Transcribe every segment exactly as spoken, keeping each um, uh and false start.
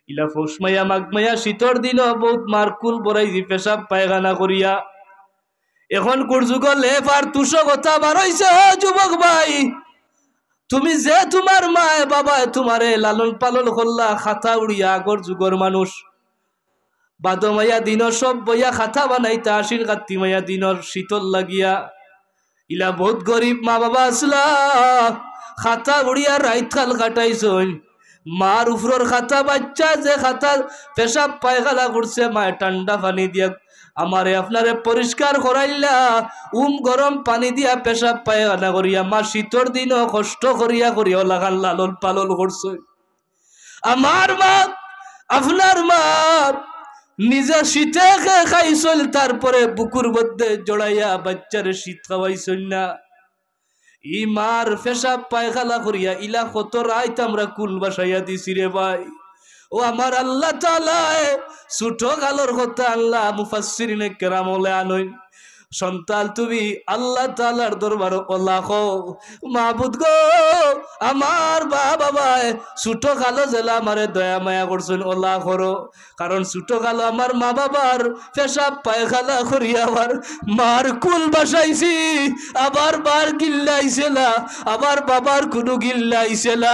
ইলা পৌষ মাইয়া, মাঘ মাইয়া, শীতর দিনও বউত মার কুল ভরাইছি পেশাব পায়খানা করিয়া। এখন কুরযুগর লেপ আর তুষক অতা বার অইছে। ও যুবক ভাই, তুমি যে তুমার মায় বাবায় তুমারে লালন পালন করলা, কাতা উড়িয়া আগর যুগর মানুষ। ভাদো মাইয়া দিনও সব বইয়া কাতা বানাইতা, আশ্বিন কাতি মাইয়া দিনর শীতর লাগিয়া। ইলা বউত গরিব মা বাবা আছলা, কাতা উড়িয়া রাইত কাল কাটাইছইন। মার উপরর কাতা বাচ্চা যে কাতা পেশাব পায়খানা করছে, মায় ঠান্ডা পানি দিয়া আমারে আপনারে পরিষ্কার করাইলা, উম গরম পানি দিয়া পেশাব পায়খানা করিয়া মা শীতর দিনও কষ্ট করিয়া করিয়া অলাখান লালন পালন করছইন। আমার মা, আপনার মা নিজে শীতে খে খাইছইন, তারপরে বুকুর মধ্যে জড়াইয়া বাচ্চারে শীত খাওয়াইছইন না। ই মার পেশাব পায়খানা করিয়া ইলা কত রাইত আমরা কুল বাসাইয়া দিছি রে ভাই। ও আমার আল্লাহ তাআলায় ছোট কালর কথা আল্লাহ মুফাসসিরিনে কেরাম অকলে আনইন। সন্তান তুমি আল্লাহ তাআলার দরবারো অলা কও, মাবুদ গো, আমার মা বাবায় ছোট কালো যেলা আমারে দয়া মায়া করছইন অলা করো। কারণ ছোট কালো আমার মা বাবার পেশাব পায়খানা করিয়া আমার মার কুল বাসাইছি, আবার মার গিল্লা আইছে না, আবার বাবার কুনু গিল্লা আইছে না।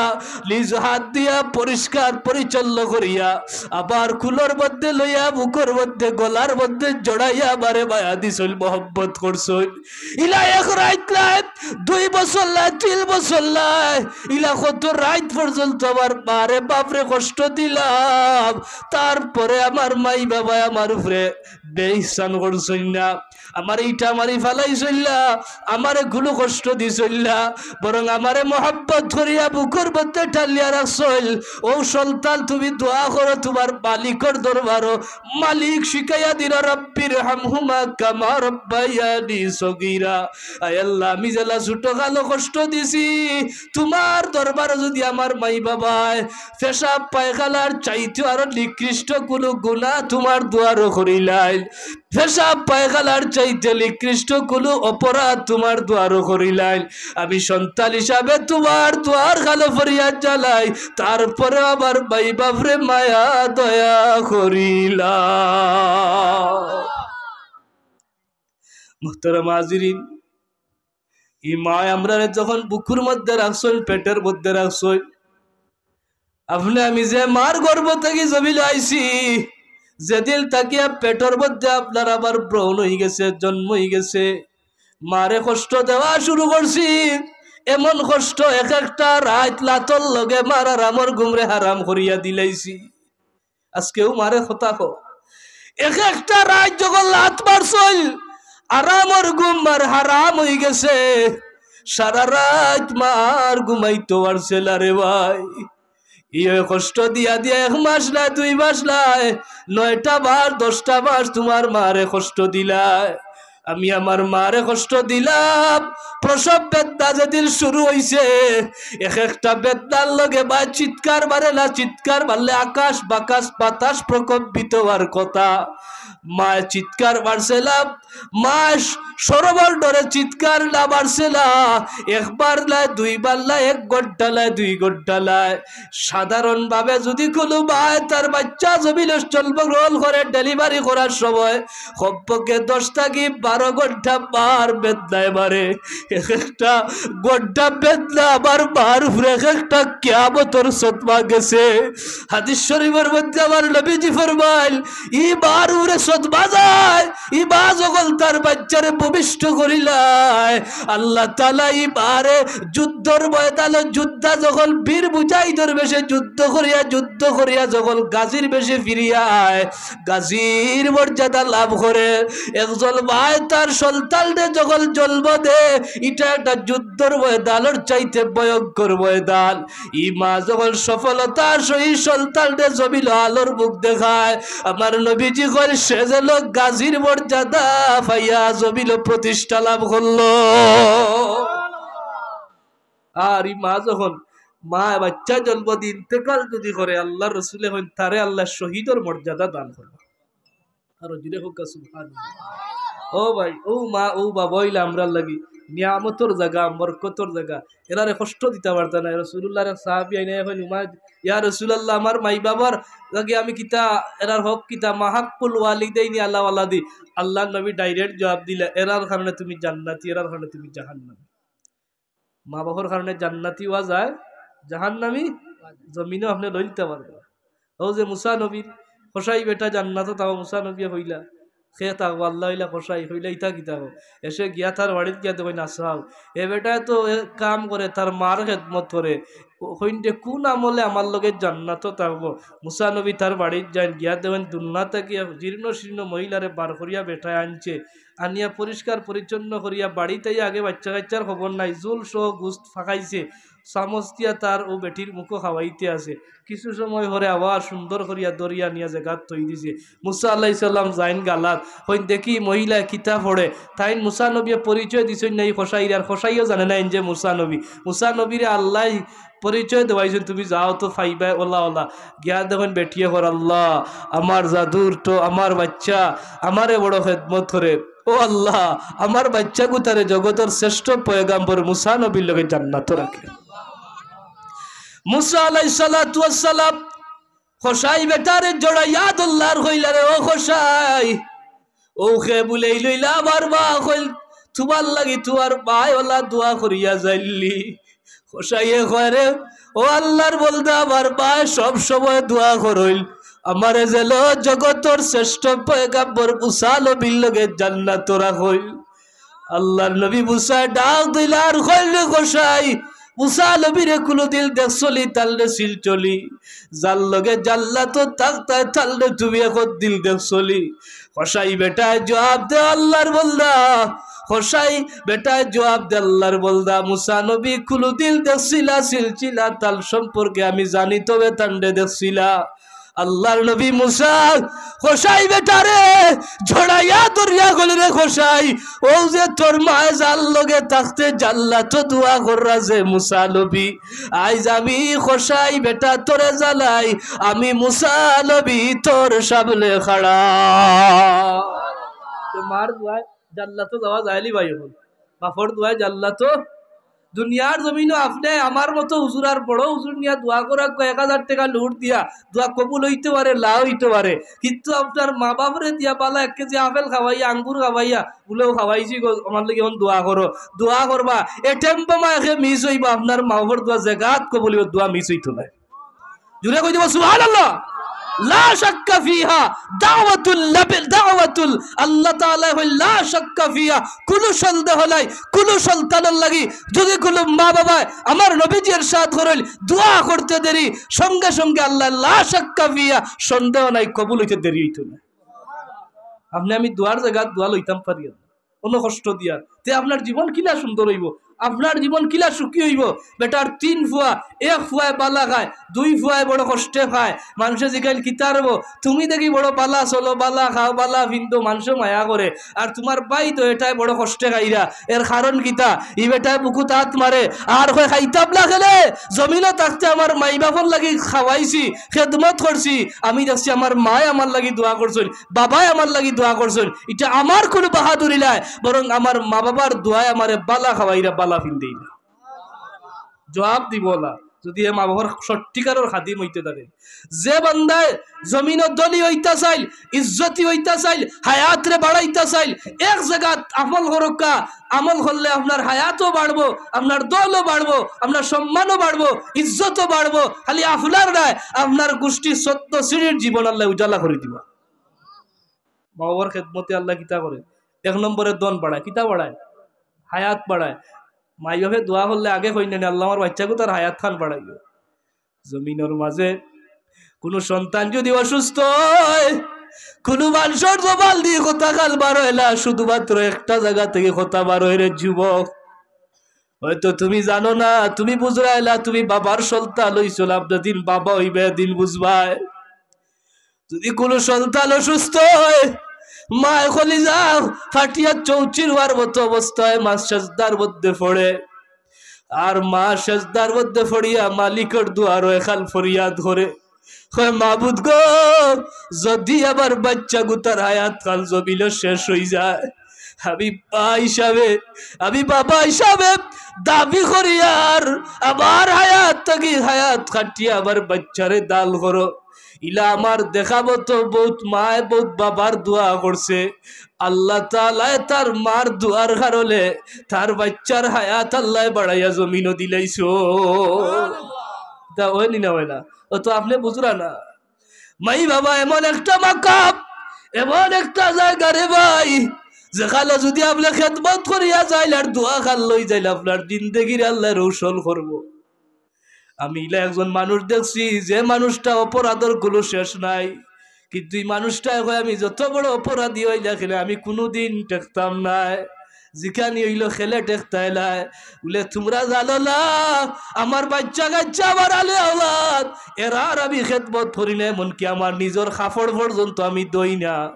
নিজ হাত দিয়া পরিষ্কার পরিচ্ছন্ন করিয়া আবার কুলর মধ্যে লইয়া, বুকর মধ্যে, গলার মধ্যে জড়াইয়া আমারে মায়া দিছইন, মহব্বত করছইন। ইলা এক রাইত নায়, দুই বছর নায়, তিন বছর নায়, ইলা কত রাইত পর্যন্ত আমার মারে বাপরে কষ্ট দিলাম, তারপরে আমার মাই বাবায় আমার উপরে বেইহসান করছইন না, আমারে ইটা মারি ফালাইছইন না, আমারে কুনু কষ্ট দিছইন না, বরং আমারে মহব্বত করিয়া বুকর মধ্যে টানিয়া রাখছইন। ও সন্তান, তুমি দোয়া করো তুমার মালিকর দরবারো, মালিক শিখাইয়া দিলা, "রব্বির হামহুমা কামা রব্বায়ানি সগীরা।" আয় আল্লাহ, আমি যেলা ছোট কালো কষ্ট দিছি, তুমার দরবারো যুদি আমার মাই বাবায় পেশাব পায়খানার চাইতেও আরো নিকৃষ্ট কুনু গুনা তুমার দুয়ারো করিলাইন, পেশাব পায়খানার চাইতে নিকৃষ্ট কুনু অপরাধ তুমার দুয়ারো করিলাইন, আমি সন্তান হিসাবে তুমার দুয়ার খানো ফরিয়াদ জানাই, তারপরে আমার মাই বাপরে মায়া দয়া করিলা। মুহতারাম হাজিরিন, ই মায় আমরারে যখন বুকুর মধ্যে রাখছইন, পেটর মধ্যে রাখছইন, আপনে আমি যে মার গর্ভ থাকি জমিনো আইছি, যেদিন থাকিয়া পেটর মধ্যে আপনার আমার ভ্রূণ অইগেছে, জন্ম অইগেছে, মারে কষ্ট দেওয়া শুরু করছি। এমন কষ্ট, এক একটা রাইত লাতর লগে মার আরামর ঘুমরে হারাম করিয়া দিলাইছি। আজকেও মারে কথা কও, এক একটা রাইত যখন লাত মারছইন, আরামর ঘুম মার হারাম অইগেছে। সারা রাইত মার ঘুমাইতো পারছে না রে ভাই। ইয়ে কষ্ট দিয়া দিয়া এক মাস নায়, দুই মাস নায়, নয়টা মাস, দশটা মাস তুমার মারে কষ্ট দিলায়। আমি আমার মারে কষ্ট দিলাম। প্রসব বেদনা যেদিন শুরু অইছে, এক একটা বেদনার লগে মায় চিৎকার মারে না, চিৎকার মারলে আকাশ বাকাশ বাতাস প্রকম্পিত অওয়ার কথা। মায় চিৎকার মারছিলাম, মায় স-, সরবর ডরে চিৎকার না মারছে না। একবার নায়, দুইবার নায়, এক ঘন্টা নায়, দুই ঘন্টা নায়। সাধারণভাবে যুদি কুনু মায় তার বাচ্চা জমিনো জন্মগ্রহণ করে, ডেলিভারি করার সময় কমপক্ষে দশ থাকি বারো ঘন্টা মার বেদনায় মারে। এক একটা ঘন্টা বেদনা আমার মার উপরে এক একটা কিয়ামতর সদমা গেছে। হাদিস শরীফর মধ্যে আমার নবীজি ফরমাইল, ই মার উপরে সদমা যায়, ই মা যখন তার বাচ্চারে ভূমিষ্ঠ করিলায়, আল্লাহ তাআলা ই মারে যুদ্ধর ময়দানো যোদ্ধা যখন বীর মুজাহিদর বেশে যুদ্ধ করিয়া, যুদ্ধ করিয়া যখন গাজীর বেশে ফিরিয়া আয়, গাজীর মর্যাদা লাভ করে। একজন মায় তার সন্তানরে যখন জন্ম দে, ইটা একটা যুদ্ধর ময়দানর চাইতে ভয়ঙ্কর ময়দান। ই মা যখন সফলতার সহিত সন্তানরে জমিনো আলোর মুখ দেখায়, আমার নবীজি কইন, সে যেন গাজীর মর্যাদা পাইয়া জমিনো প্রতিষ্ঠা লাভ করলো। আর ই মা যখন, মা বাচ্চা জন্ম দি ইন্তেকাল যুদি করে, আল্লাহর রসুলে কইন, তারে আল্লাহ শহীদর মর্যাদা দান করবা। আরো জোরে কউক্কা সুবহানাল্লাহ। ও ভাই, ও মা, ও বাবা অইলা আমরার লাগি নিয়ামতর জাগা, বরকতর জাগা। এরারে কষ্ট দিতা পারতা না। রাসূলুল্লাহর এক সাহাবী আইনা কইন, "উমা, ইয়া রাসূলুল্লাহ, আমার মাই বাবার লাগি আমি কিতা, এরার হক কিতা, মা হাক্কুল ওয়ালিদাইনি আলা ওয়ালাদি।" আল্লাহর নবী direct জবাব দিলা, "এরার কারণে তুমি জান্নাতি, এরার কারণে তুমি জাহান্নামী।" মা বাবার কারণে জান্নাতি হওয়া যায়, জাহান্নামী জমিনও আপনে লইলতা পারবা। অউ যে মুসা নবীর কসাই বেটা জান্নাতো থাকবো, মুসা নবীয়ে কইলা, "কে থাকবো?" আল্লাহ কইলা, "কসাই।" কইলা, "ইতা কিতা কও?" এসে গিয়া তার বাড়িত গিয়া দেখইন, "আছাও, এ বেটায় তো এ কাম করে, তার মার খেদমত করে।" কইন যে, "কুন আমলে আমার লগে জান্নাতো থাকবো?" মুসা নবী তার বাড়িত যাইন, গিয়া দেখইন দুনিয়া থাকি এক জীর্ণ শীর্ণ মহিলারে বার করিয়া বেটায় আনছে, আনিয়া পরিষ্কার পরিচ্ছন্ন করিয়া বাড়িত আইয়া আগে বাইচ্চা কাইচ্চার খবর নাই, ঝুল সহ গোস্ত ফাকাইছে, চামচ দিয়া তার অউ বেটির মুখো খাওয়াইতে আছে। কিছু সময় পরে আবার সুন্দর করিয়া ধরিয়া আনিয়া জাগাত থই দিছে। মুসা আলাইহিস সালাম যাইন গালাত, কইন, "দেখি মহিলায় কিতা পড়ে।" তাইন মুসা নবীয়ে পরিচয় দিছইন না ই কসাইরে, আর কসাইও জানে না ইন যে মুসা নবী। মুসা নবীরে আল্লায় পরিচয় দেওয়াইছইন, "তুমি যাও তো, পাইবায় অলা অলা।" গিয়া দেখইন বেটিয়ে কর, "আল্লাহ, আমার জাদুর তো আমার বাইচ্চা আমারে বড় খেদমত করে। ও আল্লাহ, আমার বাইচ্চা গুতারে জগতর শ্রেষ্ঠ পয়গাম্বর মুসা নবীর লগে জান্নাতো রাখে।" মুসা আলাইহিস সালাতু ওয়াস সালাম কসাই বেটারে জড়াইয়া ধরলা আর কইলা, "রে ও কসাই, অউ কে বুলেই লইলা আমার মা কইল, তুমার লাগি তুমার মায় অলা দোয়া করিয়া যাইলি।" কসাইয়ে কয়, "রে ও আল্লাহর বন্দা, আমার মায় সব সময় দোয়া করইল, আমারে যেন জগতর শ্রেষ্ঠ পয়গাম্বর মুসা নবীর লগে জান্নাতো রাখইল।" আল্লাহর নবী মুসায় ডাক দিলা আর কইল, "রে কসাই, মুসা নবীরে কুনুদিন দেখছনি, তানরে চিনছনি? যার লগে জান্নাতো থাকতায়, তানরে তুমি একদিন দেখছনি?" কসাই বেটায় জবাব দে, "আল্লাহর বন্দা।" কসাই বেটায় জবাব দে, "আল্লাহর বন্দা, মুসা নবী কুনুদিন দেখছিলা, চিনছিলা, তান সম্পর্কে আমি জানি, তবে তানরে দেখছিলা।" আল্লাহর নবী মুসা কসাই বেটারে জড়াইয়া ধরিয়া কইল, "রে কসাই, অউ যে তোর মায় যার লগে থাকতে জান্নাতো দোয়া কররা যে মুসা নবী, আইজ আমি কসাই বেটা তোরে জানাই, আমি মুসা নবী তোর সামনে খাড়া।" তো মার দোয়ায় জান্নাতো যাওয়া যায়নি ভাই, অখন বাপর দোয়ায় জান্নাতো। দুনিয়ার জমিনো আপনে আমার মতো হুজুর আর বড় হুজুর নিয়া দোয়া করা, এক হাজার টেকা নোট দিয়া দোয়া কবুল অইতো পারে, না অইতো পারে, কিন্তু আপনার মা বাপরে দিয়া বালা এক কেজি আপেল খাওয়াইয়া, আঙ্গুর খাওয়াইয়া, বুলেও খাওয়াইছি গো, আমার লাগি অখন দোয়া করো, দোয়া করবা। এটেম বোমা একে মিস অইবা, আপনার মা বাপর দোয়া যেগাত কবুল অইবো, দোয়া মিস অইতো নায়। জুরে কই দিবা সুবহানাল্লাহ। লা শাক্কা ফিহা, দাওয়াতুল লাব-, দাওয়াতুল, আল্লাহ তাআলায় কইন, "লা শাক্কা ফিহা", কুনু সন্দেহ নাই, কুনু সন্তানর লাগি যদি কুনু মা বাবায়, আমার নবীজি ইরশাদ করইন, দোয়া করতে দেরি, সঙ্গে সঙ্গে আল্লাহ, "লা শাক্কা ফিহা", সন্দেহ নাই, কবুল অইতে দেরি অইতো নায়। আপনে আমি দোয়ার জাগাত দোয়া লইতাম পারি না। অনো কষ্ট দিয়া, তে আপনার জীবন কিলা সুন্দর অইবো, আপনার জীবন কিলা সুখী অইবো? বেটার তিন ফুয়া, এক ফুয়ায় বালা খায়, দুই ফুয়ায় বড় কষ্টে খায়। মানষে জিকাইন, "কিতা রে বা, তুমি দেখি বড় বালা চলো, বালা খাও, বালা ফিন্দো, মানষে মায়া করে, আর তুমার ভাই তো এটায় বড় কষ্টে খাইরা, এর কারণ কিতা?" ই বেটায় বুকুত আত মারে আর কয়, "খাইতাম না কেনে? জমিনো থাকতে আমার মাই বাপর লাগি খাওয়াইছি, খেদমত করছি, আমি দেখছি আমার মায় আমার লাগি দোয়া করছইন, বাবায় আমার লাগি দোয়া করছইন, ইটা আমার কুনু বাহাদুরি নায়, বরং আমার মা বাবার দোয়ায় আমারে বালা খাওয়াইরা, বালা ফিন্দাইরা।" জবাব দিবো না, যদি হে মা বাবার সত্যিকারর খাদিম অইতে পারে। যে বান্দায় জমিনো ধনী অইতা চাইল, ইজ্জতি অইতা চাইল, হায়াতরে বাড়াইতা চাইল, এক জাগাত আমল করউক্কা, আমল করলে আপনার হায়াতও বাড়বো, আপনার ধনও বাড়বো, আপনার সম্মানও বাড়বো, ইজ্জতও বাড়বো। খালি আপনার নায়, আপনার গুষ্টির সত্য শ্রেণীর জীবন আল্লায় উজালা করি দিবা। মা বাবার খেদমতে আল্লায় কিতা করে? এক নম্বরে ধন বাড়ায়। কিতা বাড়ায়? হায়াত বাড়ায়। মাই বাপে দোয়া করলে আগে কইন না নি, "আল্লাহ, আমার বাইচ্চাগুতার হায়াত খান বাড়াইও।" জমিনর মাঝে কুনু সন্তান যদি অসুস্থ অয়, কুনু মানষর জবান দি কথা খান বার অয় না, শুধুমাত্র একটা জাগা থাকি কথা বার অয়, "রে যুবক, হয়তো তুমি জানো না, তুমি বুঝরায় না, তুমি বাবার সন্তান অইছো না, যেদিন বাবা অইবায় এদিন বুঝবায়।" যদি কুনু সন্তান অসুস্থ অয়, মায় কলিজা ফাটিয়া চৌচির অওয়ার মতো অবস্থায় মা সেজদার মধ্যে পড়ে, আর মা সেজদার মধ্যে পড়িয়া মালিকর দুয়ারো এখান ফরিয়াদ করে, কয়, "মাবুদ গো, যদি আমার বাইচ্চাগুতার হায়াত খান জমিনো শেষ অইযায়, আমি মা হিসাবে, আমি বাবা হিসাবে দাবি করি, আর আমার হায়াত থাকি হায়াত কাটিয়া আমার বাচ্চারে দান করো। ইলা আমার দেখা মতো বউত মায় বউত বাবার দোয়া করছে, আল্লাহ তাআলায় তার মার দোয়ার কারণে তার বাচ্চার হায়াত আল্লায় বাড়াইয়া জমিনো দিলাইছো। ইতা অয় নি না অয় না? অতো আপনে বুঝরা না। মাই বাবা এমন একটা মাকাম, এমন একটা জাগা রে ভাই, যেখানো যুদি আপনে খেদমত করিয়া যাইন আর দোয়া খান লই যাইন, আপনার জিন্দেগিরে আল্লায় রোশন করবো। আমি ইলা একজন মানুষ দেখছি, যে মানুষটা অপরাধর কুনু শেষ নাই, কিন্তু ই মানুষটায় কয়, "আমি যত বড় অপরাধী অই না কেনে, আমি কুনুদিন ঠেকতাম নায়।" জিকানি অইলো, "কেনে ঠেকতায় নায়?" বুলে, "তুমরা জানো না, আমার বাইচ্চা কাইচ্চা, আমার আলে আওলাদ, এরার আমি খেদমত করি না, এমনকি আমার নিজর কাপড় পর্যন্ত আমি ধই না।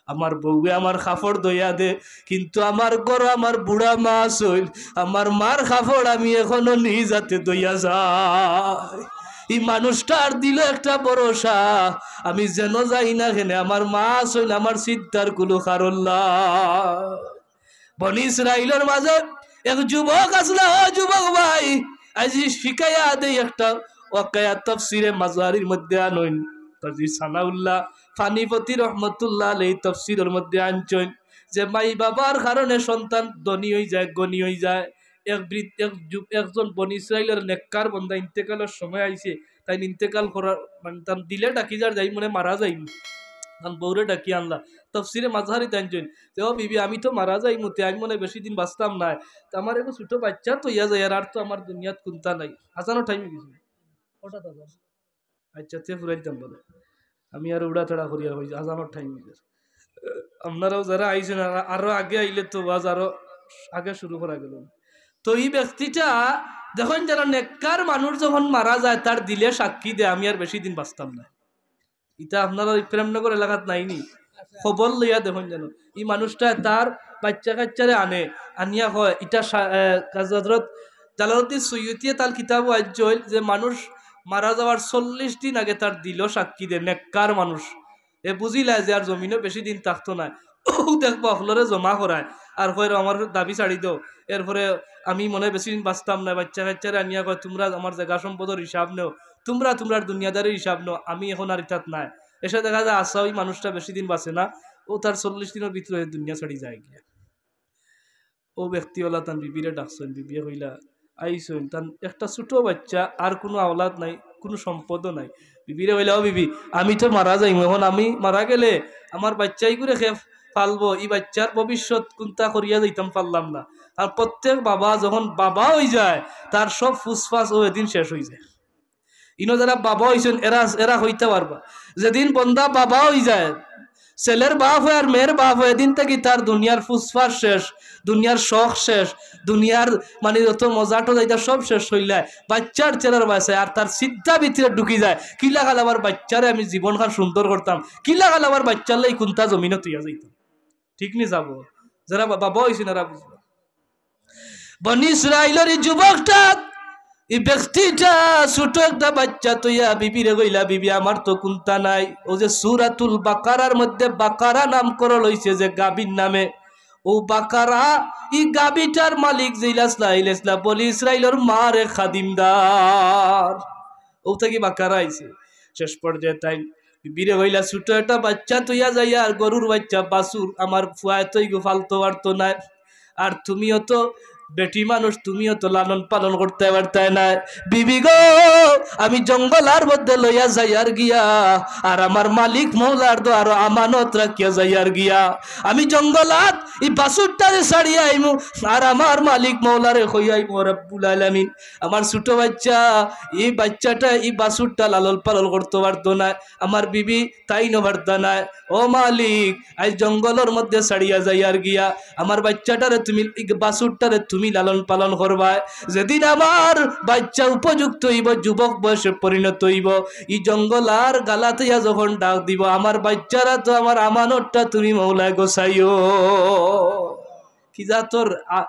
আমার বউয়ে আমার কাপড় ধইয়া দে, কিন্তু আমার ঘরো আমার বুড়া মা আছইন, আমার মার কাপড় আমি এখনো নিজ হাতে ধইয়া যাই।" ই মানুষটার দিলো একটা ভরসা, আমি যেনো যাই না কেনে, আমার মা আছইন, আমার চিন্তার কুনু কারণ নাই। বনি ইসরাইলর মাঝে এক যুবক আছলা, ও যুবক ভাই, আইজ শিখাইয়া দেই একটা ওয়াকিয়া, তফসিরে মাজহারির মধ্যে আনইন। কাজী সানাউল্লাহ পানিপতি রহমতুল্লাহ আলাইহি তফসিরর মধ্যে আনছইন যে মাই বাবার কারণে সন্তান ধনী অই যায়, গনি অই যায়। এক বৃদ্ধ, এক যুব-, একজন বনি ইসরাইলর নেককার বন্দা ইন্তেকালর সময় আইছে, তাইন ইন্তেকাল করার, মানে, তান দিলে ডাকি যার যাই মনে মারা যাইমু। তান বউরে ডাকি আনলা। তফসিরে মাজহারিত আনছইন যে, "ও বিবি, আমি তো মারা যাইমু, তে আমি মনে বেশি দিন বাঁচতাম নায়। তে আমার এগু ছোট বাইচ্চা থইয়া যাইয়ার, আর তো আমার দুনিয়াত কুন্তা নাই।" আজানর টাইম অই গেছে। কটাত আজান? আচ্ছা, তে ফুরাইতাম বলে। আমি আর উড়াতাড়া করিয়া কই যে আজানর টাইম অই গেছে। আপনারাও যারা আইছইন, আর-, আরো আগে আইলে তো ওয়াজ আরো আগে শুরু করা গেল। তো ই ব্যক্তিটা দেখইন, যারা নেককার মানুষ যখন মারা যায়, তার দিলে সাক্ষী দেয়, "আমি আর বেশি দিন বাঁচতাম নায়।" ইতা আপনারার ই প্রেমনগর এলাকাত নাই নি? খবর লইয়া দেখইন যেন। ই মানুষটায় তার বাইচ্চা কাইচ্চারে আনে, আনিয়া কয়, ইটা সা-, এ, কাজী হজরত জালালউদ্দিন সুয়ুতিয়ে তার কিতাবো আনছইন যে মানুষ মারা যাওয়ার চল্লিশ দিন আগে তার দিলো সাক্ষী দেয়, নেককার মানুষ। এ বুঝিলায় যে আর জমিনো বেশি দিন থাকতো নায়। অউ দেখবা, অকলরে জমা করায়, আর কয়, "আমার দাবি ছাড়ি দেও।" এরপরে, "আমি মনে বেশি দিন বাঁচতাম নায়।" বাইচ্চা কাইচ্চারে আনিয়া কয়, "তুমরা আমার জাগা সম্পদর হিসাব নেও, তুমরা তুমরার দুনিয়াদারির হিসাব নেও, আমি এখন আর ইতাত নায়।" এসে দেখা যায়, আচ্ছা, ওই মানুষটা বেশি দিন বাঁচে না, অউ তার চল্লিশ দিনর ভিতরে দুনিয়া ছাড়ি যায় গিয়া। অউ ব্যক্তি অলা তান বিবিরে ডাকছইন, বিবিয়ে কইলা, আইছইন, তান একটা ছোট বাইচ্চা, আর কুনু আওলাদ নাই, কুনু সম্পদও নাই। বিবিরে কইলা, "ও বিবি, আমি তো মারা যাইমু, এখন আমি মারা গেলে আমার বাইচ্চা ইগুরে কে পালবো, ই বাইচ্চার ভবিষ্যৎ কুন্তা করিয়া যাইতাম পারলাম না।" আর প্রত্যেক বাবা যখন বাবা অই যায়, তার সব ফুসফাস অউ এদিন শেষ অই যায়। ইনো যারা বাবা অইছইন, এরা, এরা কইতা পারবা। যেদিন বন্দা বাবা অই যায়, ছেলের বাপ অয় আর মেয়ের বাপ অয়, এদিন থাকি তার দুনিয়ার ফুসফাস শেষ, দুনিয়ার শখ শেষ, দুনিয়ার মানে যত মজা টজা ইতা সব শেষ অইলায়। বাইচ্চার চেহারার বায় চায়, আর তার চিন্তা ভিতরে ঢুকি যায়, "কিলাখান আমার বাইচ্চারে আমি জীবনখান সুন্দর করতাম, কিলাখান আমার বাইচ্চার লাগি কুন্তা জমিনো থইয়া যাইতাম।" ঠিক নি যাবো? যারা বা-, বাবা অইছইন, এরা বুঝবা। বনি ইসরাইলর ই যুবকটা, ই ব্যক্তিটা ছোট একটা বাইচ্চা থইয়া বিবিরে কইলা, "বিবি, আমার তো কুন্তা নাই।" অউ যে সূরাতুল বাকারার মধ্যে বাকারা নামকরণ অইছে যে গাভীর নামে, অউ বাকারা, ই গাভীটার মালিক যেইলা আছলা, ইলা আছলা বনি ইসরাইলর মার এক খাদিমদার। অউ থাকি বাকারা আইছে। শেষ পর্যায়ে তাইন বিবিরে কইলা, "ছোট একটা বাইচ্চা থইয়া যাইয়ার, গরুর বাইচ্চা, বাছুর, আমার ফুয়ায় তো ইগু পালতো পারতো নায়, আর তুমিও তো বেটি মানুষ, তুমিও তো লালন পালন করতায় পারতায় নায়। বিবি গো, আমি জঙ্গলার মধ্যে লইয়া যাইয়ার গিয়া, আর আমার মালিক মওলার দরবারো আমানত রাখিয়া যাইয়ার গিয়া। আমি জঙ্গলাত ই বাছুরটারে ছাড়িয়া আইমু, আর আমার মালিক মওলারে কইয়া আইমু, 'রব্বুল আলামিন, আমার ছোট বাইচ্চা, ই বাইচ্চাটা, ই বাছুরটা লালন পালন করতো পারতো নায়, আমার বিবি তাইনও পারতা নায়। ও মালিক, আইজ জঙ্গলর মধ্যে ছাড়িয়া যাইয়ার গিয়া, আমার বাইচ্চাটারে তুমি, ই বাছুরটারে তুমি লালন পালন করবায়। যেদিন আমার বাইচ্চা উপযুক্ত অইবো, যুবক বয়সে পরিণত অইবো, ই জঙ্গলার গালাত ইয়া যখন ডাক দিবো, আমার বাইচ্চারা তো আমার আমানতটা তুমি মওলায় গছাইও।'" কি জাতর আ-,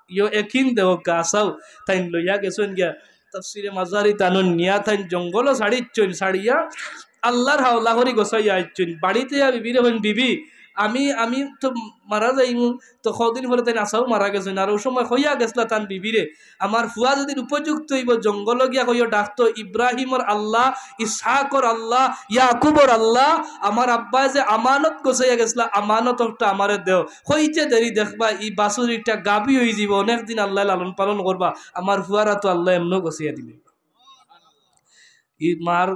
ইয়ো একিন দেও গাছাও, তাইন লইয়া গেছইন গিয়া। তাফসিরে মাজারিত আনইন নিয়া তাইন জঙ্গলো ছাড়িচ্ছইন, ছাড়িয়া আল্লার হাওলা করি গছাইয়া আইচ্ছইন। বাড়িত আইয়া বিবিরে কইন, "বিবি, আমি, আমি তো মারা যাইমু, তো কদিন পরে তাইন আছাউ মারা গেছইন। আর অউ সময় কইয়া গেছলা তান বিবিরে, "আমার ফুয়া যেদিন উপযুক্ত অইবো, জঙ্গলো গিয়া কইও, ডাকতো ইব্রাহিমর আল্লাহ, ইসহাকর আল্লাহ, ইয়াকুবর আল্লাহ, আমার আব্বায় যে আমানত গছাইয়া গেছলা, আমানত অকটা আমারে দেও।" কইতে দেরি দেখবা, ই বাছুরিটা গাভী অইযিবো, অনেকদিন আল্লায় লালন পালন করবা, আমার ফুয়ার আতো আল্লায় এমনেউ গছাইয়া দিলে। ই মার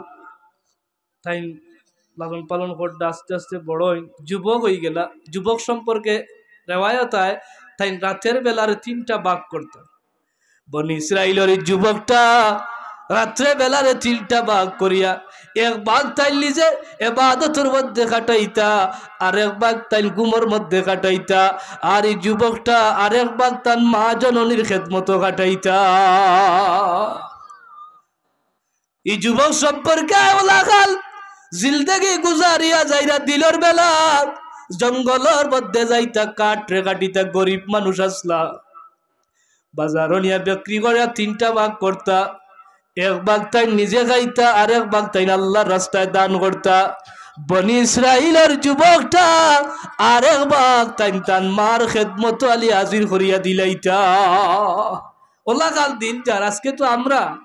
তাইন লালন পালন করতা আস্তে আস্তে বড় অইন, যুবক অইগেলা। যুবক সম্পর্কে রেওয়ায়ত আয়, তাইন রাতের বেলারে তিনটা ভাগ করতা। বনি ইসরাইলর ই যুবকটা রাত্রে বেলারে তিনটা ভাগ করিয়া এক ভাগ তাইন নিজে এবাদতর মধ্যে কাটাইতা, আরেক ভাগ তাইন ঘুমর মধ্যে কাটাইতা, আর ই যুবকটা আরেক ভাগ তান মা জননীর খেদমতো কাটাইতা। ই যুবক সম্পর্কে অলাখান জিন্দেগি গুজারিয়া যাইরা দিনর বেলা জঙ্গলর মধ্যে যাইতা, কাঠরে কাটিতা, গরিব মানুষ আছলা, বাজারো নিয়া বিক্রি করিয়া তিনটা ভাগ করতা, এক ভাগ তাইন নিজে খাইতা, আরেক ভাগ তাইন আল্লার রাস্তায় দান করতা। বনি ইসরাইলর যুবকটা আরেক ভাগ তাইন তান মার খেদমতো আলি হাজির করিয়া দিলাইতা। অলাখান দিন যার। আজকে তো আমরা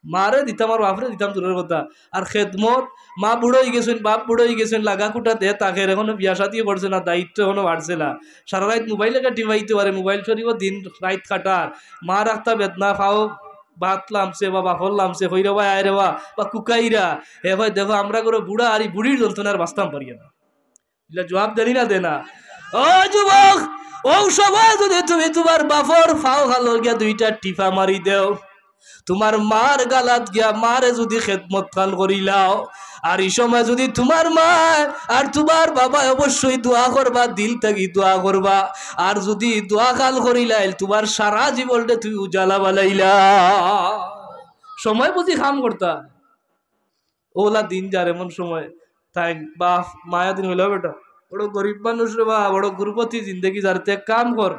মারে দিতাম আর বাপরে দিতাম দূরর কথা। আর খেদমত, মা বুড়া অইগেছইন, বাপ বুড়া অইগেছইন, লাগা কুটা দে তাকে, এখনো বিয়া শাদি করছে না, দায়িত্ব এখনো বাড়ছে না। সারা রাইত মোবাইল একা টিপাইতে পারে, মোবাইল শরীফো দিন রাইত কাটার। মা রাখতা বেদনা, পাও ভাত লামছে বা বাপর লামছে, কই রে বা, আয় রে বা, বা কুকাইরা। হে ভাই দেখো, আমরা করে বুড়া আর ই বুড়ির যন্ত্রণায় বাঁচতাম পারি না। ইলা জবাব দেনি না দে না? ও যুবক, অউ সময় যুদি তুমি তুমার বাপর পাও খানো গিয়া দুইটা টিপা মারি দেও, তুমার মার গালাত গিয়া মারে যুদি খেদমত খান করিলাও, আর ই সময় যুদি তুমার মায় আর তুমার বাবায় অবশ্যই দোয়া করবা, দিল থাকি দোয়া করবা, আর যুদি দোয়া খান করিলাইল, তুমার সারা জীবনটা তুই উজালা বানাইলা। সময় বুঝি কাম করতা। অলা দিন যার। এমন সময় তাইন বাপ মায়া দিন কইলা, "বেটা, বড় গরিব মানুষ রে বা, বড় গুরবতি জিন্দেগি যার, তে এক কাম কর,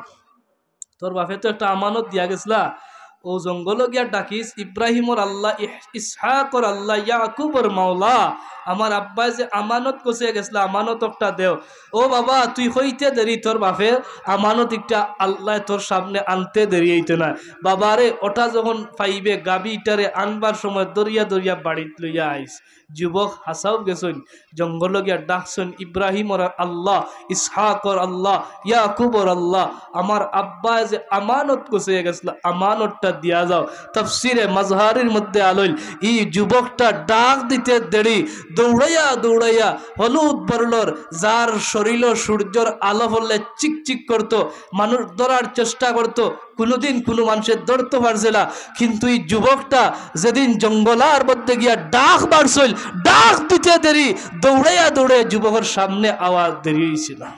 তোর বাপে তো একটা আমানত দিয়া গেছলা, অউ জঙ্গলো গিয়া ডাকিস, ইব্রাহিমর আল্লাহ, ইহ-, ইসহাকর আল্লাহ, ইয়াকুবর মাওলা, আমার আব্বায় যে আমানত গছাইয়া গেছলা, আমানত একটা দেও।" ও বাবা, তুই কইতে দেরি, তোর বাপে আমানত একটা আল্লায় তোর সামনে আনতে দেরি অইতো নায়। বাবারে, ওটা যখন পাইবে, গাভী ইটারে আনবার সময় দরিয়া দরিয়া বাড়িত লইয়া আইস। যুবক হাছাউ গেছইন, জঙ্গলো গিয়া ডাকছইন, "ইব্রাহিমর আল্লাহ, ইসহাকর আল্লাহ, ইয়াকুবর আল্লাহ, আমার আব্বায় যে আমানত গছাইয়া গেছলা, আমানতটা দিয়া যাও।" তাফসিরে মাজহারির মধ্যে আলইল, ই যুবকটা ডাক দিতে দেরি, দৌড়াইয়া দৌড়াইয়া হলুদ বর্ণর, যার শরীলো সূর্যর আলো পড়লে চিকচিক করতো, মানুষ ধরার চেষ্টা করতো, কুনুদিন কুনু মানষে ধরতো পারছে না, কিন্তু ই যুবকটা যেদিন জঙ্গলার মধ্যে গিয়া ডাক মারছইল, ডাক দিতে দেরি, দৌড়াইয়া দৌড়ে যুবকর সামনে আওয়ার দেরি অইছে না।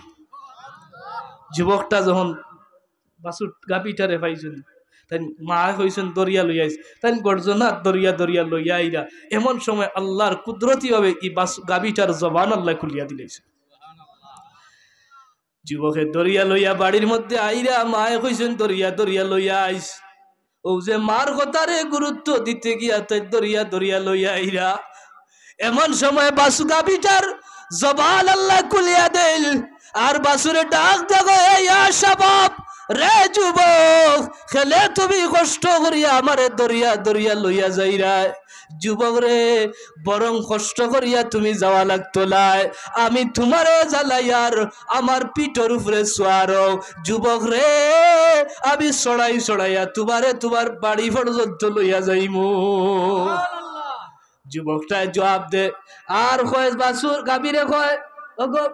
যুবকটা যখন বাছুর গাভীটারে পাইছইন, তাইন মায় কইছইন, "দরিয়া লইয়া আইস।" তাইন গর্জনাত দরিয়া দরিয়া লইয়া আইরা। এমন সময় আল্লার কুদরতিভাবে ই বাছু-, গাভীটার জবান আল্লায় খুলিয়া দিলাইছইন। যুবকে দরিয়া লইয়া বাড়ির মধ্যে আইরা, মায়ে কইছইন, "দরিয়া, দরিয়া লইয়া আইস।" অউ যে মার কথারে গুরুত্ব দিতে গিয়া তাইন দরিয়া, দরিয়া লইয়া আইরা। এমন সময় বাছু গাভীটার জবান আল্লায় খুলিয়া দিল, আর বাছুরে ডাক দিয়া কয়, "এ ইয়া শাবাব, রে যুবক, কেনে তুমি কষ্ট করিয়া আমারে দরিয়া, দরিয়া লইয়া যাইরায়?" যুবক রে, বরং কষ্ট করিয়া তুমি যাওয়া লাগতো নায়। আমি তুমারে জ্বালাইয়ার আমার পিঠর উপরে সোয়ার অও। যুবক রে, আমি চড়াই চড়াইয়া তুমারে তুমার বাড়ি পর্যন্ত লইয়া যাইমু। যুবকটায় জবাব দে, আর কয়, বাছুর গাভীরে কয়, ওগো,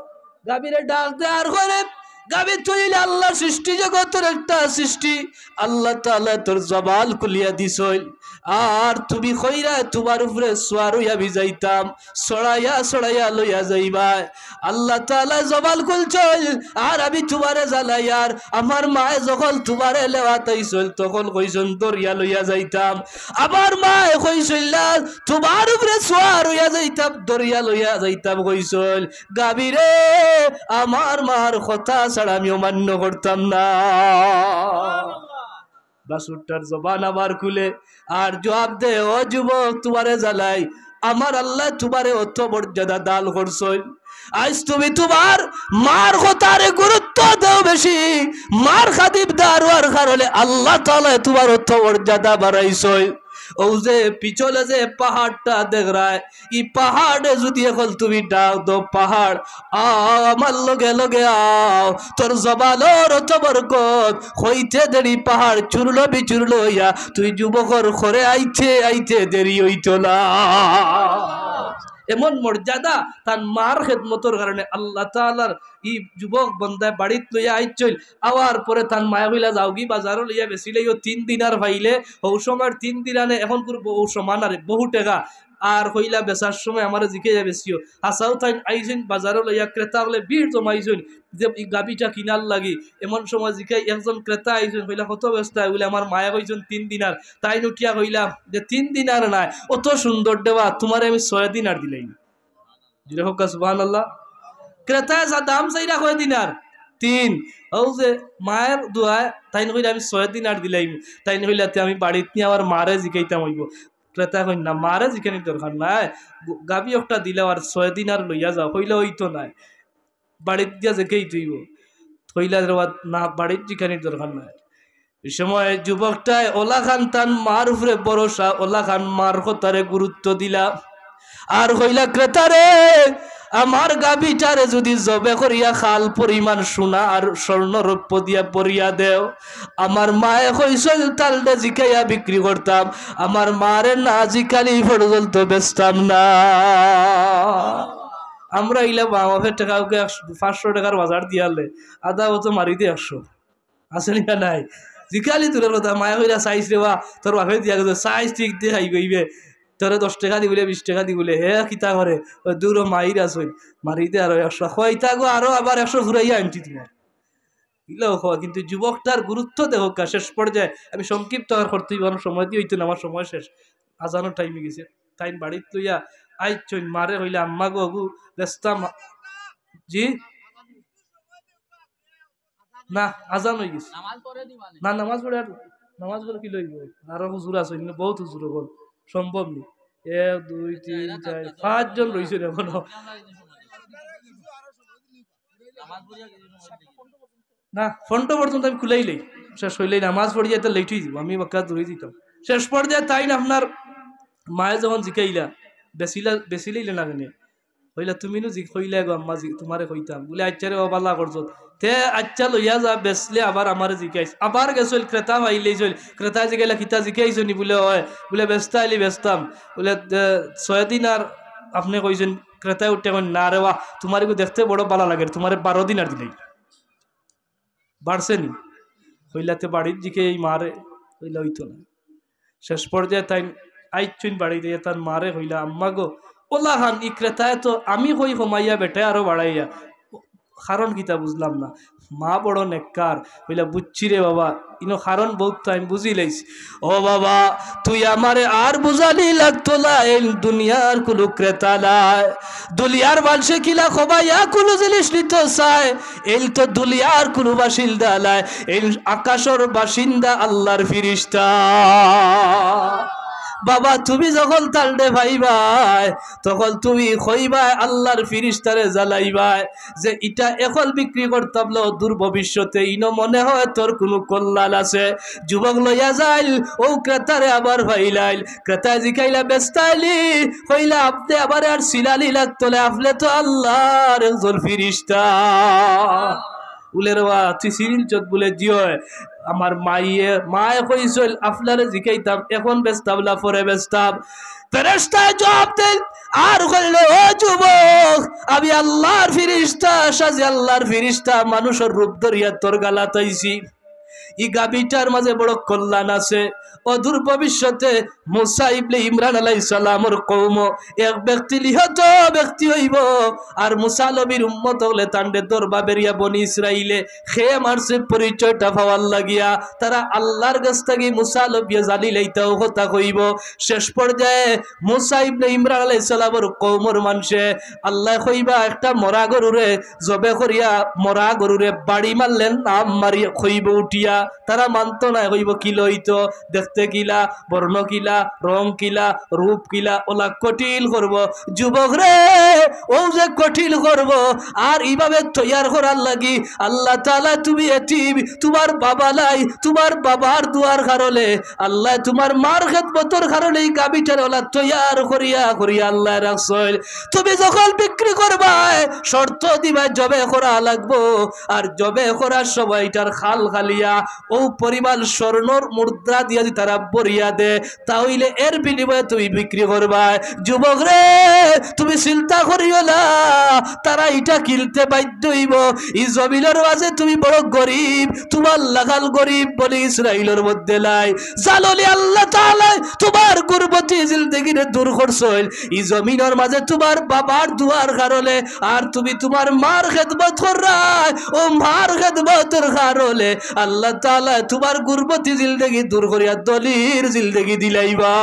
গাভীরে ডাক দে, আর কয় রে, গাভী তুই অইলে আল্লার সৃষ্টি, জগতর একটা সৃষ্টি। আল্লাহ তাআলায় তোর জবান খুলিয়া দিছইন। আর তুমি কইরায় তুমার উপরে সোয়ার অইয়া আমি যাইতাম, চড়াইয়া চড়াইয়া লইয়া যাইবায়। আল্লাহ তাআলায় জবান খুলছইন, আর আমি তুমারে জ্বালাইয়ার। আমার মায়ে যখন তুমারে লেওয়াত আইছইন, তখন কইছইন দরিয়া লইয়া যাইতাম। আমার মায়ে কইছইন না, তুমার উপরে সোয়ার অইয়া যাইতাম, দরিয়া লইয়া যাইতাম কইছইন। গাভী রে, আমার মার কথা ছাড়া আমি অমান্য করতাম না। বাছুরটার জবান আবার খুলে আর জবাব দে, ও যুবক, তুমারে জ্বালাই, আমার আল্লায় তুমারে অত মর্যাদা দান করছইন। আইজ তুমি তুমার মার কথারে গুরুত্ব দেও বেশি, মার খাদিম দারোয়ার কারণে আল্লাহ তাআলায় তুমার অত মর্যাদা বাড়াইছইন। অউ যে পিছনে যে পাহাড়টা দেখরায়, ই পাহাড়ে যুদি অখন তুমি ডাক দেও, "পাহাড়, আও আমার লগে লগে আও, তোর জবানর অত বরকত", কইতে দেরি পাহাড় চূর্ণ বিচূর্ণ অইয়া তুই যুবকর ঘরে আইতে আইতে দেরি অইতো না। এমন মর্যাদা তান মার খেদমতর কারণে আল্লাহ তাআলার ই যুবক বন্দায় বাড়িত লইয়া আইছইন। আওয়ার পরে তান মায়ে কইলা, "যাওগি বাজারো লইয়া বেচিলাইও, তিন দিনার পাইলে।" অউ সময়র তিন দিনারে অখনকুর ব-, অউ সমান আরে বহু টেকা। আর কইলা, "বেচার সময় আমারে জিকাইয়া বেচিও।" হাছাউ তাইন আইছইন বাজারো লইয়া, ক্রেতা অকলে ভিড় জমাইছইন যে ই গাভিটা কিনার লাগি। এমন সময় জিকাই, একজন ক্রেতা আইছইন, কইলা, "কত বেচতায়?" বুলে, "আমার মায়ে কইছইন তিন দিনার।" তাইন উঠিয়া কইলা যে, "তিন দিনার নায়, অত সুন্দর দেওয়া, তুমারে আমি ছয় দিনার দিলাইমু।" জোরে কউক্কা সুবহানাল্লাহ। ক্রেতায় যা দাম চাইরা কয় দিনার, তিন। অউ যে মায়ের দোয়ায় তাইন কইলা, "আমি ছয় দিনার দিলাইমু।" তাইন কইলা, "তে আমি বাড়িত নিয়া আমার মারে জিকাইতাম অইবো।" ক্রেতায় কইন, "না, মারে জিকানির দরকার নাই, গ-, গাভি একটা দিলাও আর ছয় দিনার লইয়া যাও।" কইলা, "অইতো নায়।" বাড়িত গিয়া জিকাইতে অইবো। কইলা, "রে বা, না, বাড়িত জিকানির দরকার নাই।" ই সময় যুবকটায় অলাখান তান মার উপরে ভরসা, অলাখান মার কথারে গুরুত্ব দিলা। আর কইলা, "ক্রেতারে, আমার গাভিটারে যুদি জবে করিয়া খাল পরিমাণ সোনা আর স্বর্ণ রৌপ্য দিয়া ভরিয়া দেও, আমার মায়ে কইছইন তালডে জিকাইয়া বিক্রি করতাম, আমার মারে না জিকানি পর্যন্ত বেচতাম না।" আমরা ইলা মা বাপে টেকা অউকে একশো, পাঁচশো টেকার বাজার দিয়ালে, আধা অত মারি দে একশো। আছে নি না নাই? জিকালি দূরর কথা, মায়ে কইলা, "চাইছ রে বা, তোর বাপে দিয়া গেছে, চাইছ ঠিক দে খাইবে ইবে। তোরে দশ টেকা দিবুলে, বিশ টেকা দিবুলে।" হে কিতা করে, "ও দূর, ও মাইর আছে, মারি দে আরো একশো।" কইতা গো, আরো আবার একশো ফুরাইয়া আনছি তুমার। ইলাও কওয়া, কিন্তু যুবকটার গুরুত্ব দেখউক্কা। শেষ পর্যায়ে আমি সংক্ষিপ্ত আর করতে অইবো, আমার সময় দিয়া অইতো না, আমার সময় শেষ, আজানর টাইম অইগেছে। তাইন বাড়িত লইয়া আইছইন, মারে কইলা, "আম্মা গো, অগু বেচতাম।" জি? না, আজান অইগেছে। নামাজ পড়ে দিবা নি? না, নামাজ পড়ে আর, নামাজ পড়ে কিলা অইবো? আরো হুজুর আছে, ইনো বহুত হুজুর অকল, সম্ভব নি। এক, দুই, তিন, চাইর, পাঁচজন রইছইন অখনো। নামাজ পড়িয়া কিছু সময় দিই। না, ফোনটা পর্যন্ত আমি খুলাইলাই, শেষ অইলে নামাজ পড়িয়া ইতা লেট অইযিবো, আমি বাক্কা দূরই দিতাম। শেষ পর্যায়ে তাইন আপনার মায়ে যখন জিকাইলা, "বেচিলা, বেচিলাইলে না কেনে?" কইলা, "তুমি নু জি-, কইলা গো আম্মা, জি-, তুমারে কইতাম।" বুলে, "আইচ্ছা রে বা, বালা করছো। তে আইচ্ছা লইয়া যা, বেচলে আবার আমারে জিকাইস।" আবার গেছইল, ক্রেতা পাইলাইছইল। ক্রেতায় জিকাইলা, "কিতা জিকাইছো নি?" বুলে, "অয়।" বুলে, "বেচতা আইলে বেচতাম।" বুলে, "দে, ছয় দিনার আপনে কইছইন।" ক্রেতায় উঠিয়া কইন, "না রে বা, তুমারে গো দেখতে বড় বালা লাগের, তুমারে বারো দিনার দিলাই।" বাড়ছে নি? কইলা, "তে বাড়িত জিকাই মারে।" কইলা, "অইতো না।" শেষ পর্যায়ে তাইন আইছইন বাড়িত, তান মারে কইলা, "আম্মা গো, অলাখান ই ক্রেতায় তো আমি কই কমাইয়া, বেটায় আরো বাড়াইয়া, কারণ কিতা বুঝলাম না।" মা বড় নেককার, কইলা, "বুঝছি রে বাবা, ইনো কারণ বউত তো আমি বুঝিলাইছি।" ও বাবা, তুই আমারে আর বুঝানি লাগতো না, এই দুনিয়ার কুনু ক্রেতা নায়। দুনিয়ার মানষে কিলা কমাইয়া কুনু জিনিস নিতো চায়, এইন তো দুনিয়ার কুনু বাসিন্দা নায়, এইন আকাশর বাসিন্দা আল্লার ফিরিস্তা। বাবা, তুমি যখন তালডে পাইবায়, তখন তুমি কইবায়, আল্লার ফিরিস্তারে জানাইবায় যে ইটা অখন বিক্রি করতাম না, দূর ভবিষ্যতে ইনো মনে হয় তোর কুনু কল্যাণ আছে। যুবক লইয়া যাইল, অউ ক্রেতারে আবার পাইলাইল। ক্রেতায় জিকাইলা, "বেচতায় নি?" কইলা, "আপনে আমারে আর চিনানি লাগতো না, আপনে তো আল্লার একজন ফিরিস্তা।" বুলে, "রে বা, তুই চিনিলছত?" বুলে, "জি অয়, আমার মাইয়ে, মায়ে কইছইল আপনারে জিকাইতাম, অখন বেচতাম না, পরে বেচতাম।" ফেরেশতায় জবাব দেইল আর কইল, "ও যুবক, আমি আল্লার ফিরিস্তা, সাজি আল্লার ফিরিস্তা, মানুষর রূপ ধরিয়া তোর গালাত আইছি। ই গাভীটার মাঝে বড় কল্যাণ আছে। অদূর ভবিষ্যতে মুসা ইবনে ইমরান আলাইহিস সালামর কওমো এক ব্যক্তি নিহত ব্যক্তি অইবো, আর মুসা নবীর উম্মত অকলে তানরে ধরবা বেরিয়া বনি ইসরাইলে কে মারছে পরিচয়টা পাওয়ার লাগিয়া তারা আল্লার গেছ থাকি মুসা নবীয়ে জানিলাইতা অউ কথা কইবো।" শেষ পর্যায়ে মুসা ইবনে ইমরান আলাইহিস সালামর কওমর মানষে আল্লায় কইবা একটা মরা গরুরে জবে করিয়া মরা গরুরে বাড়ি মারলে নাম মারি কইবো উঠিয়া, তারা মানতো নায়, কইবো কিলা অইতো, দেখতে কিলা, বর্ণ কিলা, রং কিলা, রূপ কিলা, ওলা কঠিন করব। যুবক রে, ও যে কঠিন করব, আর ইভাবে তৈয়ার করার লাগি আল্লাহ তাআলা তুমি এতিম, তোমার বাবা নাই, তোমার বাবার দোয়ার কারণে আল্লাহ তোমার মার খেদমতর কারণে এই গাভীটারে ওলা তৈয়ার করিয়া করিয়া আল্লাহ রাখছইন। তুমি যখন বিক্রি করবায়, শর্ত দিবায় জবে করা লাগবো, আর জবে করার সময় এটার খাল খালিয়া ও পরিমাণ স্বর্ণর মুদ্রা দিয়া যদি তারা ভরিয়া দে, তাহলে এর বিনিময়ে তুমি বিক্রি করবায়। যুবক রে, তুমি চিন্তা করিও না, তারা এটা কিনতে বাধ্য হইব। এই জমিনের মাঝে তুমি বড় গরিব, তোমার লাখান গরিব বনি ইসরাইলের মধ্যে নাই। জানো নি আল্লাহ তাআলা তোমার গুরবতি জিন্দেগিরে দূর করছইন। এই জমিনের মাঝে তোমার বাবার দোয়ার কারণে, আর তুমি তোমার মার খেদমত কররায়, ও মার খেদমতর কারণে আল্লাহ তাআলা তোমার গুরবতি জিন্দেগি দূর করিয়া ধনির জিন্দেগি দিলাইবা।